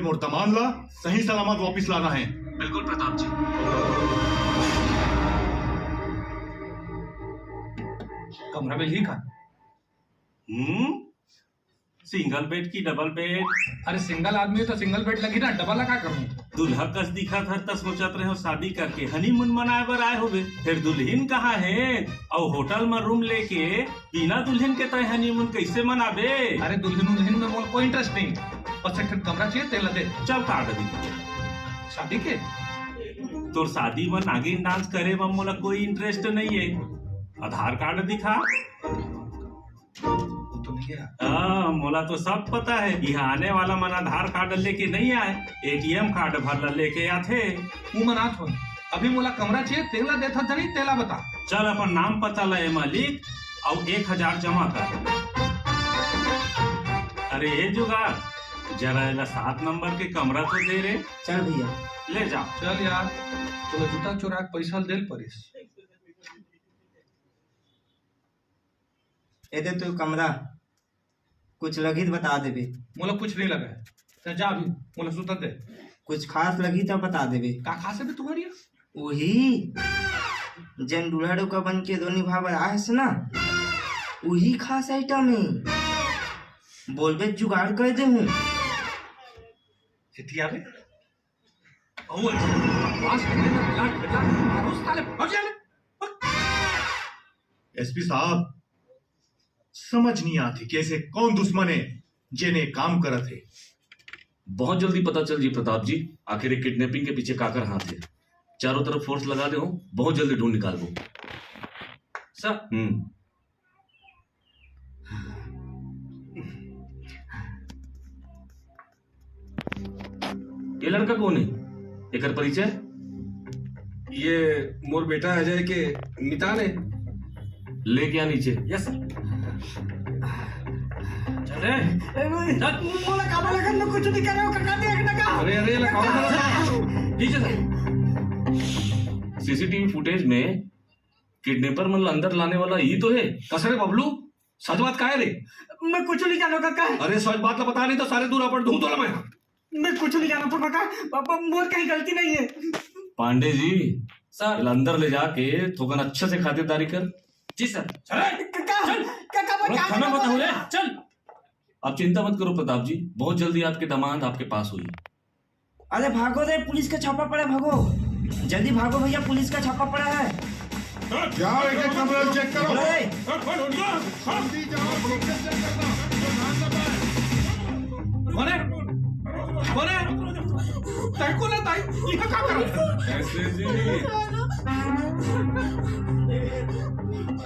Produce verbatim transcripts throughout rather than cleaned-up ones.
मोर दमांद ला सही सलामत वापिस लाना हे। बिल्कुल प्रताप जी। कमरा मिलही का? हम्म, सिंगल बेड की डबल बेड? अरे, सिंगल आदमी हे त सिंगल बेड लगही ना, डबल ला का करहूं? दूल्हा कस दिखत हस त सोचत रहेंव शादी करके हनीमून मनाए बर आए होबे, फेर दुल्हिन कहां हे? अउ होटल म रूम लेके बिना दुल्हिन के तंय हनीमून कइसे मनाबे? अरे, दुल्हिन उल्हिन में मोला कोई इंटरेस्ट नहीं, बस एक ठन कमरा चाहिए, तेला दे। चल कार्ड दिखा। शादी के? तोर शादी म नागिन डांस करे म मोला कोई इंटरेस्ट नहीं हे। आधार कार्ड दिखा। वो तो नहीं है। हाँ, मोला तो सब पता हे। इहां आने वाला मन आधार कार्ड लेके नहीं आए, एटीएम कार्ड भर ला लेके आथे। वो मन आत होही। अभी मोला कमरा चाहिए, तेला देथंव धनी, तेला बता। चल, अपन नाम पता ला एमा लिख, अउ एक हजार जमा कर। अरे ए जुगाड़, जरा एला सात नंबर के कमरा तो दे रे। चल भैया। ले जा। चल यार, तोला जूता चोरा के पैसा ल देल परिस। ए दे तो कमरा, कुछ लगही त बता देबे। मोला कुछ नहीं लगा हे। त जा अभी, मोला सुतन दे। कुछ खास लगही त बता देबे। का खास हे बे तुम्हारी? उही, जेन दूल्हा डौका बन के दोनी भाई बर आए हस ना, उही खास आइटम हे। बोलबे जुगाड़ कर देहूं। एती आबे। अउ बकवास करने का बिलाट, बिलाट, मारो साले, भाग जा ले। एसपी साहब, समझ नहीं आती कैसे कौन दुश्मन है जेने काम करत है। बहुत जल्दी पता चल जी प्रताप जी, आखिर ये किडनैपिंग के पीछे काकर हाथ है। चारों तरफ फोर्स लगा दे हो, बहुत जल्दी ढूंढ निकालबो। सर। हम्म। ये लड़का कौन है? एकर परिचय? ये मोर बेटा अजय के मितान है। लेके आ नीचे। Yes sir. चल रे। ए, नहीं। चल। मोला काबर लगन में कुछ नहीं करे हो, काका, देख ना का। अरे, अरे, ये लड़का कौन है? नीचे से। सीसीटीवी फुटेज में किडनैपर मन ला अंदर लाने वाला ही तो है। कस रे बबलू, सच बात का है रे? मैं कुछ नहीं जानव काका। अरे सच बात ला बता, नहीं तो सारे दूर आपड़ दूं तोला मैं। मैं कुछ नहीं जानव काका, पापा मोर कहीं गलती नहीं है। पांडे जी, सर। एला अंदर ले जाके थोकन अच्छा से खातिरदारी कर। जी सर। चल रे। काका, चल। काका, थोड़ा बचा खाना ले, बताओ रे, काका। चल। आप चिंता मत करो प्रताप जी, बहुत जल्दी आपके दामाद आपके पास होही। अरे भागो रे, पुलिस का छापा पड़ा, भागो जल्दी भागो भैया, पुलिस का छापा पड़ा है। जाओ, एक एक कमरा चेक करो। अरे। जल्दी जाओ, चेक करना। अरे, अरे, तय को ना ताई, ये का कर? एसपी जी।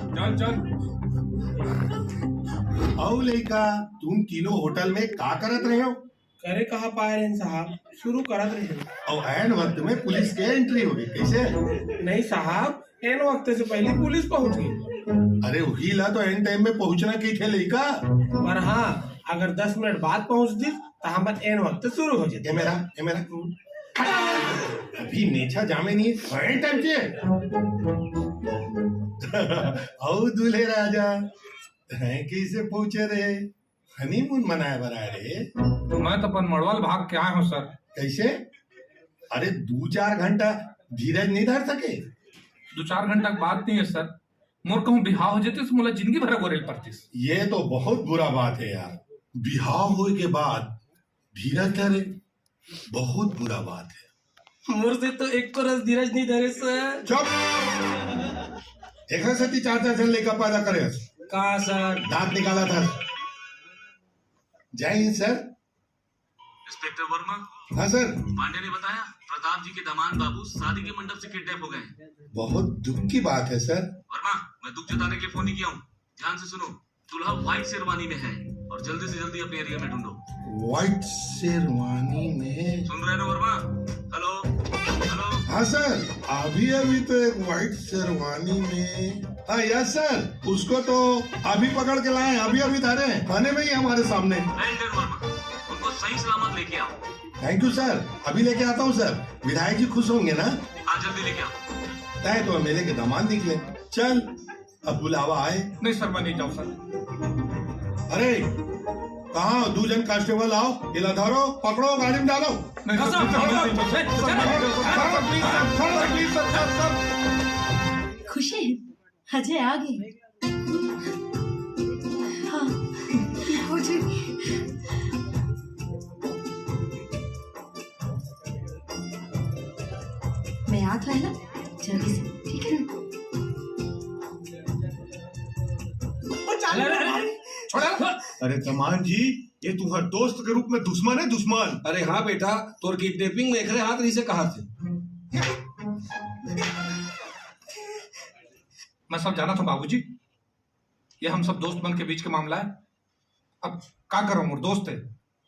चल, चल। अउ लइका, तुम तीनों होटल में का करत रहे हो? करे कहाँ पाए रहेन साहब, शुरू करत रहेन। अउ ऐन वक्त में पुलिस के एंट्री हो गई, कैसे? नहीं साहब, ऐन वक्त से पहले पुलिस पहुंच गई। अरे उही ला तो ऐन टाइम में पहुंचना कहिथे लइका। पर हाँ, अगर दस मिनट बाद पहुंच दिस, तो हमर ऐन वक्त शुरू हो जाते। ए मेरा, ए मेरा। अभी नेछा जामे नहीं, ऐन टाइम के। अउ दूल्हे राजा, हैं कैसे पहुंचे रे? हनीमून मनाए बर आए रे। मैं तो अपन मड़वा ल भाग के आए हंव सर। कैसे? अरे दू चार घंटा धीरज नहीं धर सके? दू चार घंटा के बात नहीं है सर, मोर कहूं बिहाव हो जातिस त मोला जिंदगी भर गोरे ल परतिस। ये तो बहुत बुरा बात है यार, बिहाव होए के बाद धीरज धरे, बहुत बुरा बात है। मोर से तो एको रस धीरज नहीं धरे सर। चुप। एकरा सेती चार चार झन लइका पैदा करे हस। का सर? दांत निकालत हस। जय हिंद सर। इंस्पेक्टर वर्मा। हाँ सर। पांडे ने बताया, प्रताप जी के दामाद बाबू शादी के मंडप से किडनैप हो गए हैं। बहुत दुख की बात है सर। वर्मा, मैं दुख जताने के लिए फोन नहीं किया हूँ, ध्यान से सुनो। दूल्हा व्हाइट शेरवानी में है और जल्दी से जल्दी अपने एरिया में ढूंढो। व्हाइट शेरवानी में? सुन रहे हो वर्मा? Hello, hello. हाँ सर, अभी अभी तो एक व्हाइट शेरवानी में। हाँ यस सर, उसको तो अभी पकड़ के लाए हैं, अभी अभी धरे हैं, थाने में ही हमारे सामने। वेल डन वर्मा, उनको सही सलामत लेके आओ। थैंक यू सर, अभी लेके आता हूँ सर। विधायक जी खुश होंगे ना? हाँ, जल्दी लेके आओ। तय तो एमएलए के दामाद निकले। चल, अब बुलावा आए। नहीं सर, मैं नहीं जाऊँ सर। अरे, कहाँ दू झन कांस्टेबल आओ, इला धरो, पकड़ो, गाड़ी में डालो। नहीं, sir, sir, sir, sir, sir, sir, sir, sir, sir, sir, sir, sir, sir, sir, sir, sir. खुशी है, अजय आ गए। हाँ, हो जी। मैं आत हूँ ना, जल्दी से, ठीक है? अरे, अरे, अरे, छोड़ा। अरे दमांद जी, ये तुम्हारे दोस्त के रूप में दुश्मन है, दुश्मन। अरे हाँ बेटा, तोर किडनैपिंग में एकरे हाथ रहिसे कहा थे। मैं सब जानत हूँ बाबूजी, ये हम सब दोस्त मन के बीच के मामला है। अब का करो, मोर दोस्त है,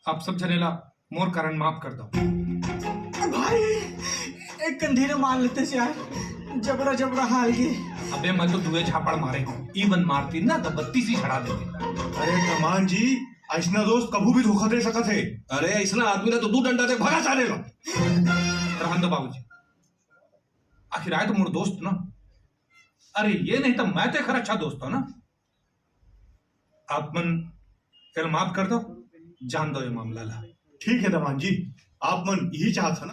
आप सब झने ला मोर कारण माफ कर दो। भाई, एक कंधीरे मार लेते से यार, जबरा जबरा हाल गे। अबे मैं तो दुए झापड़ मारे हूँ, ई बन मारती ना तो बत्तीस ही झड़ा देते। अरे दमांद जी, ऐसना दोस्त कभू भी धोखा दे सकत है। अरे ऐसना आदमी ना तो दू डंडा दे भगा सारे ला। रहन दो बाबूजी, आखिर आए तो मोर दोस्त ना। अरे ये नहीं तो मैं तो एकर अच्छा दोस्त हूँ ना। आप मन कल माफ कर दो, जान दो ये मामला ला। ठीक है दमांद जी, आप मन यही चाहत है ना?